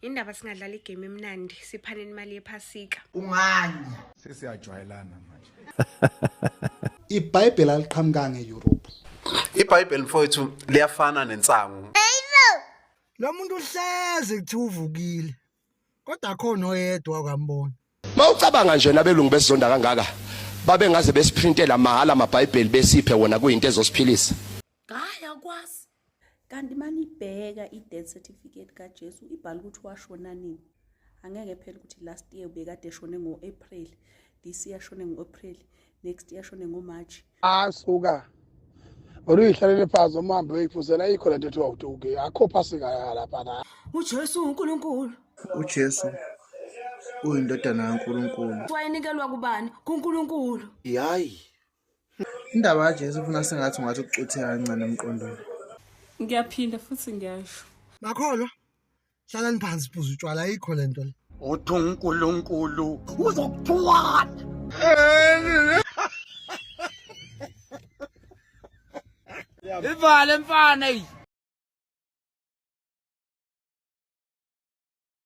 Indaba singadlala igame emnandi siphaneni imali yephasika. Unganya. Sesiyajwayelana manje. IBhayibheli aliqhamukanga eEurope. IBhayibheli mfowethu liyafana nensangu. Lo muntu uhlezi kuthiwa uvukile. Kodwa khona oyedwa kwambona. Mawucabanga nje nabelungu besizonda kangaka babengaze besiprintela mahhala amabhayibheli besiphe wona kuyinto ezosiphilisa. Hayi akwazi. Kanti manibheka i-death certificate kaJesu ibhala ukuthi washona nini. Angeke phela ukuthi last year ubekade eshone ngo-April, this year ashone ngo-April, next year ashone ngo-March. Ah suka. Wena uyihlalele phansi umhambe uyiphuzela ayikho lento ethiwa utuke. Akho phasika lapha la. UJesu uNkulunkulu. UJesu uyindodana kaNkulunkulu. Wayenikelwa kubani? KuNkulunkulu. Yayi. Indaba kaJesu ufuna sengathi ungathi ukucutheka kancane emqondweni. Ngiyaphinda futhi ngiyasho. Makholwa hlalani phansi phuza utshwala ayikho lento le. Uthi uNkulunkulu uzokuthuwana. Ivale mfana eyi.